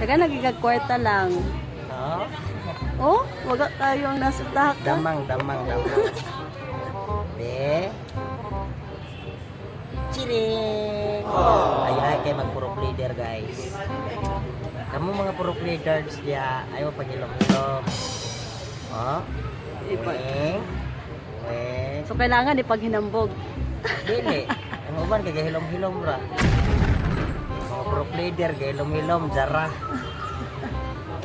Taga nagigag kwarta lang. No? Oh, waga kayo ang nasa taka. Damang, damang, damang. Be. Chiring! Ay, ay, kay mag-purok leader, guys. Kamu mga purok leaders diya, ayaw pagilom-ilom. Oh? Weng. Weng. So kailangan ipaghinambog. Dili. Ang uban kay gahilom-hilom ra. Mga purok leader, gahilom-hilom, jara.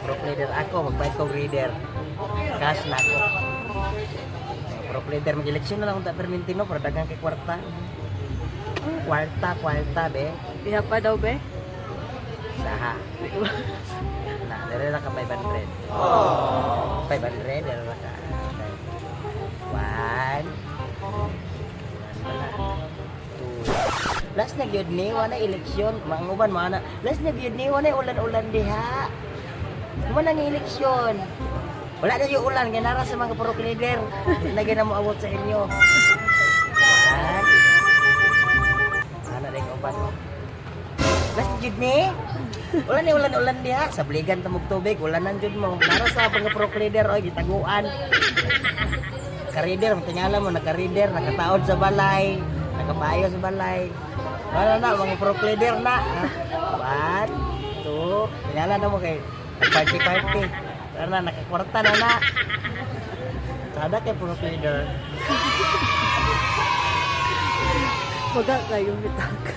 Purok leader ako, magbayad kong reader. Cash na ako. Mga purok leader, mag-eleksyon na lang ta permintino para daghang kay kwarta. Kwarta, kwarta, be. Iha pa daw be. Saha. Na, dere ra ka 500. 500, dere ra ka. One. One pala. Two. Last na gyud ni, wala eleksyon. Manguban mga na. Last na gyud ni, wala ulan-ulan diha. Wala nga eleksyon. Wala na yung ulan, kay nara sa mga purok leader. Lagi na mo awot sa inyo. One. Ana rin uban. Last jud ni. Wala ni ulan-ulan diha. Sabligan ta mog tubig, ulanan jud mo. Nara sa mga purok leader oy gitaguan. Ka-reader, tingala mo naka-reader, nakataod sa balay, nakapayo sa balay. Wala na mga purok leader na. One, two, tingala na mo kay party party. Wala na nakakwarta na na. Sada kay purok leader. Waga kayo bitaka.